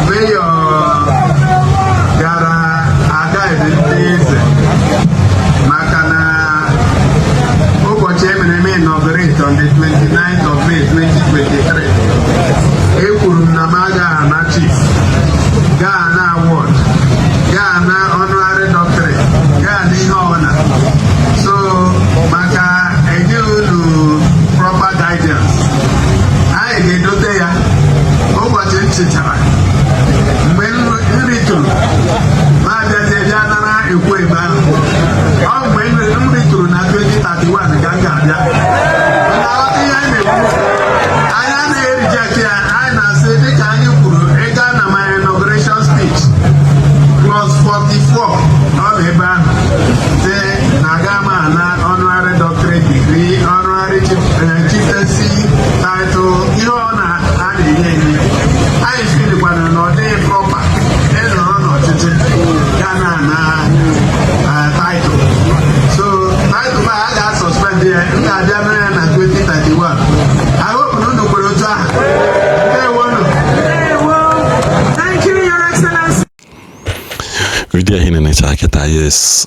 Mayor gara aga ndị eze maka na ụbọchị emere eme inaugurate on the 29th of May 2023, ekwuru m na m agaghị ana chief, gaa na award, gaa na honorary doctorate, gaa na ihe ọbụla. So maka enyeghị unu proper guidance, anyị ga-edote ya ụbọchị m chịchara. Mgbe m rituru, ma abịazie bịa nara ekwu ebe ahụ. Ọ mgbe m rituru na 2031 ka m ga-abịa. Na-aghọta ihe anyị na-ekwu? Anyị anaghị e-reject ya. Anyị na-asị, dịka anyị kwuru, ịga na my inauguration speech plus 44, ọ nọ ebe ahụ sị na aga m ana honorary doctorate degree, honorary chieftaincy title, ihe ọ na a na-enye enye. Anyị feelikwana na ọ dịghị proper ịnọrọ n'ọchịchị ga na ana title. So title a ga-asuspend ya. M ga-abịa mere ya na 2031. I hope na unu kwere otu ahụ. Ndewonu. Ndewo. Thank you, Your Excellency. Video ahụ na-enecha kịta, yes,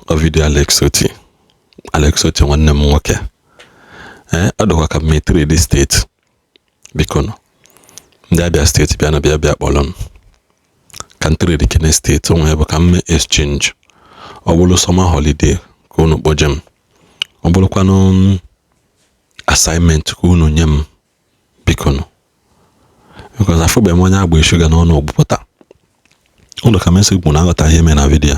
ọ video Alex Otti. Alex Otti, nwanne m nwoke, ee, ọ dịkwa ka m steeti. Biko nụ, ndị Abia Steeti, bịa na bịa bịa kpọrọ m ka m trade kene steeti onwe bụ ka m mee exchange. Ọ bụrụ summer holiday ka unu kpoje m, ọ bụrụkwanụ assignment ka unu nye m, biko nụ, because afụbeghị m onye agba shuga n'ọnụ ogbupụta ụlọ ka mesị bụ na aghọta ihe mere na video.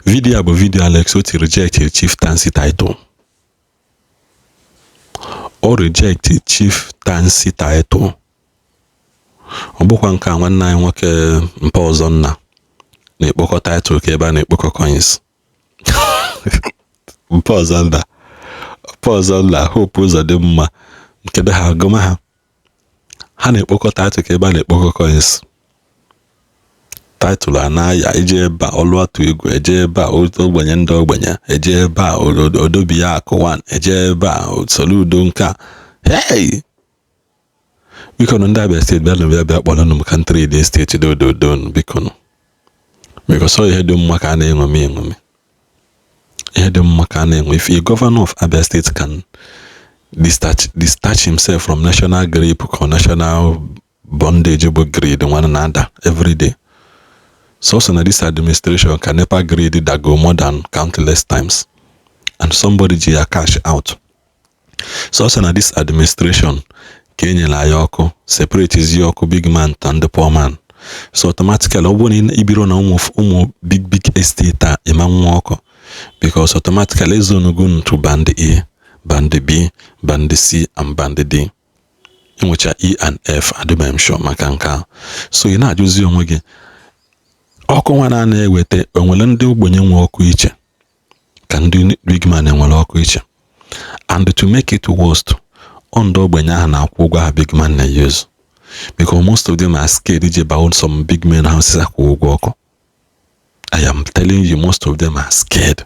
Video a bụ video Alex Otti reject chieftaincy title. O reject chieftaincy title. Ọ bụkwa nke a nwanne anyị nwoke mpa ọzọ nna na-ekpokọ title ka ebe a na-ekpokọ coins. Mpa ọzọ nna, mpa ọzọ nna, Hope Uzodimma, kedu ha agụma ha? Ha na-ekpokọ title ka ebe a na-ekpokọ coins. Title a na-aya eje ebe a, ọlụ atụ egwu eje ebe a, ogbenye ndị ogbenye eje ebe a, odobi ya akụ 1 eje ebe a, Soludo nke a. Hey, biko nụ, ndị Abia Steeti, bịa bịa bịa kpọrọ m ka m trade steeti dododo, biko nụ, because ọ ihe dị mma ka a na-eṅomi eṅomi, ihe dị mma ka a na-enwe. If a governor of Abia State can detach himself from national grip ka national bondage bụ grid nwanne na-ada every day, sọsọ na this administration ka NEPA grid dago more than countless times and somebody ji ya cash out. Sọsọ na this administration ka e nyere anyị ọkụ, separate zi ọkụ big man and the poor man. So automatically, ọ bụrụ na ibiro na ụmụ ụmụ big big estate a, ịma nwa ọkụ, because automatically ezonugo to band A, band B, band C and band D. Enwecha E and F, adịbeghị m sure maka nke ahụ. So ị na-ajụzi onwe gị, ọkụ nwa na na-eweta, onwere ndị ogbenye nwe ọkụ iche ka ndị big man enwere ọkụ iche? And to make it worst, ọ ndị ogbenye ahụ na-akwụ ụgwọ ha big man na-use, because most of them are scared ije baa some big men houses akwụ ụgwọ ọkụ. I am telling you, most of them are scared.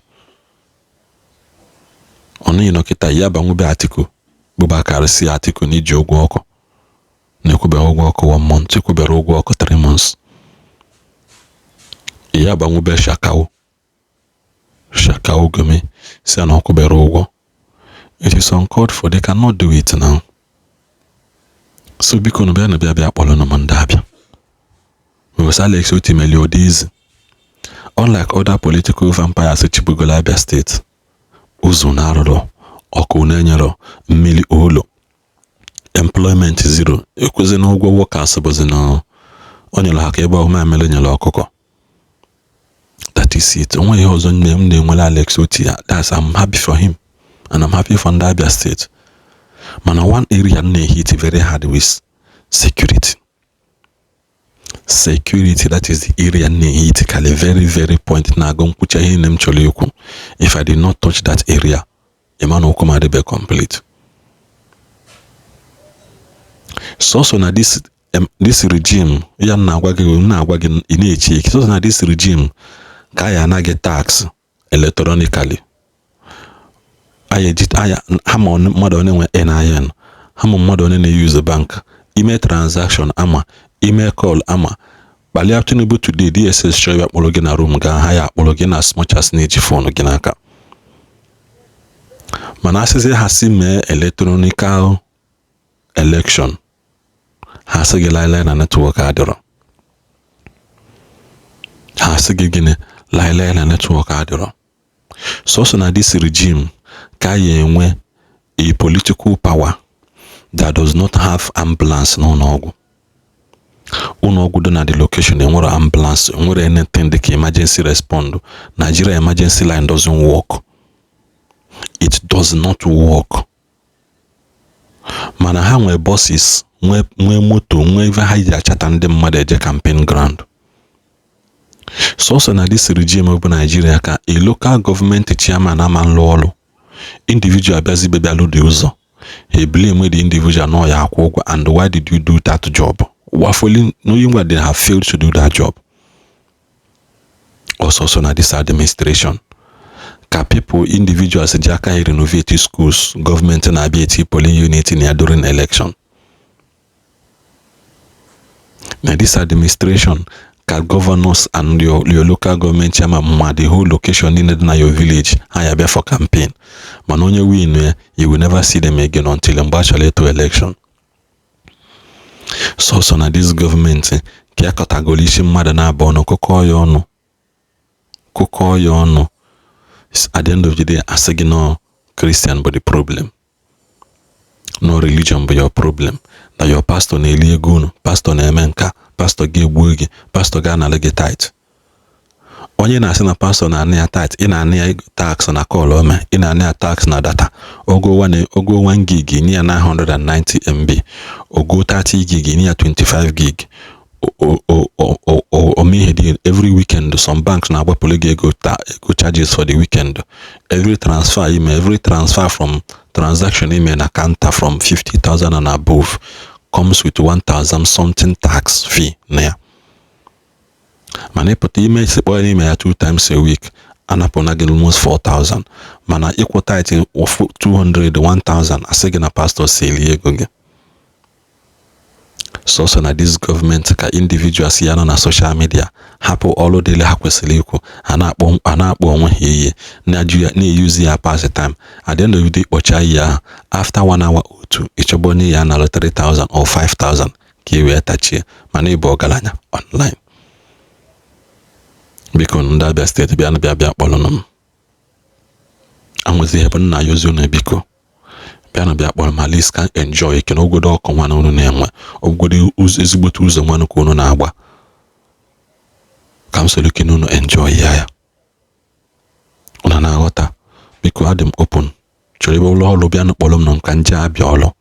Ọ nụghị nọkịta ya banwube Atiku bụbakarịsị Atiku na iji ụgwọ ọkụ na-ekwubere ụgwọ ọkụ one month, ekwubere ụgwọ ọkụ 3 months. Ya banwube Shekau, Shekau Gumi, si na ọkwụbere ụgwọ. It is uncalled for. They cannot do it now. So biko nụ, bịa na bịa bịa kpọrọ m ndị Abịa, because Alex Otti meli ụdị unlike other political vampires chibugolo Abia Steeti. Ụzọ na arụrụ, ọkụ na-enyerọ, mmiri ụlọ, employment zero, ekwezi na ụgwọ workers bụzi na o nyere ha ka ebe ọhụma mere nyere ọkụkọ. That is it. Onwe ihe ọzọ nne m na-enwere Alex Otti ya. That's, I'm happy for him and I'm happy for ndị Abia State. Mana one area m na-ehit very hard with security. Security, that is the area m na-ehit kali very very point. Na-agụ nkwucha ihe nne m chọrọ ikwu, if I did not touch that area, ịma na okwu m adịbe complete. Sọsọ na this regime ya na-agwa gị, m na-agwa gị, ị na-eche ike. Sọsọ na this regime ka a ya anaghị tax electronically. Aya eji aya ha ma mmadụ onye nwe NIN ha, ma mmadụ onye na-use bank. Ime transaction ama, ime call ama kpalia Tinubu today. DSS chọrọ ịbịa kpọrọ gị na room gaa, ha ya akpọrọ gị na as much as na-eji phone gị n'aka. Mana asịsị ha si mee electronical election, ha sị gị lailai na network adịrọ. Ha sị gị gịnị? Lailai na network adịrọ. Sọsọ na this regime ka ya enwe a political power that does not have ambulance n'ụlọọgwụ. Ụlọọgwụ dị na the location enwere ambulance, enwere anything dịka emergency respond. Nigeria emergency line doesn't work, it does not work. Mana ha nwee buses, nwee moto, nwee ife ha ji achata ndị mmadụ eje campaign ground. Sọsọ na this regime bụ Nigeria ka a local government chairman ama nlụ ọrụ, individual abịazi bịalụ dị ụzọ, ha blame the individual na ya akwụ ụgwọ. And why did you do that job wafoli, knowing what they have failed to do that job? Ọsọsọ na this administration ka people, individuals ji aka ha renovate schools gọọmenti na-abịa eti polling unit na ya during election. Na this administration ka governors and your local government chairman ma the whole location niile dị na your village, ha ya bịa for campaign. Mana onye win ya, you will never see them again until mgbe a chọrọ ịtụ election. Sọsọ na this gọọmenti ka ya kọtagoro isi mmadụ na-abụ ọnụ, kụkọọ ya ọnụ, kụkọọ ya ọnụ. At the end of the day, asị gị no Christian bụ the problem, no religion bụ your problem, na your pastor na-eli ego unu, pastor na-eme nka, pastor ga-egbuo gị, pastor ga-anara gị tithe. Onye na-asị na pastor na-ana ya tithe, ị na-ana ya tax na call ome, ị na-ana ya tax na data. Ogo 1 gig, nye ya 990 MB. Ogo 30 gig, nye ya 25 gig. Ome dị every weekend, some banks na-agbapụrụ gị ego ego charges for the weekend. Every transfer ime, every transfer from transaction ime na counter from 50,000 and above comes with 1000 something tax fee na ya. Mana ịpụta ime isikpọ n'ime ya two times a week, anapụna gị almost 4000. Mana ịkwụ tithe 200 1000, asị gị na pastor si eli ego gị. Sọsọ na this gọọmenti ka individuals ya nọ na social media hapụ ọrụ dịrị ha kwesịrị ikwu, ha na-akpọ onwe ha iyi, na-eyuzi ya pass time. At the end of the day, kpọcha iyi ahụ, after one hour or two, ịchọba onye ya nalụ 3000 or 5000 ka ị wee tachie. Mana ịbụ ọgaranya online. Biko, ndị Abia Steeti, bịa bịa bịa kpọrọnụ m. Anwụzi ihe bụ nna ya ozi unu. Biko bịanụ bịa kpọrọ m, at least ka enjoy ike na ogodo ọkụ nwanne unu na-enwe, ogodo ezigbote ụzọ nwanne ka unu na-agba, ka m soro ike unu enjoy ya. Ya unu na-aghọta. Biko, adị m open, chọrọ ebe ụlọ ọrụ, bịanụ kpọrọ m nọ ka nje abịa ọlụ.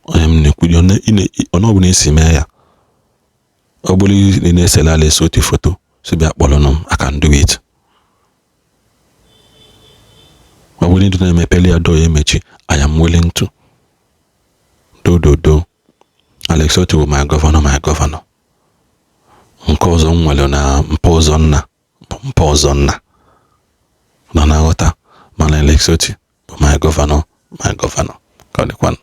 Onye m na-ekwu, onye ọbụla esi mee ya, ọ bụrụ ị na-esele ala ese otu foto, si bịa kpọrọ m, I can do it. Ọ bụrụ ndị na-emepeli ya doo ya emechi, I am willing to do do do. Alex Otti bụ my governor, my governor. Nke ọzọ m nwere na mpa ọzọ nna bụ mpa ọzọ nna nọ na-aghọta. Mana Alex Otti bụ my governor, my governor. Ka ọ dịkwanụ.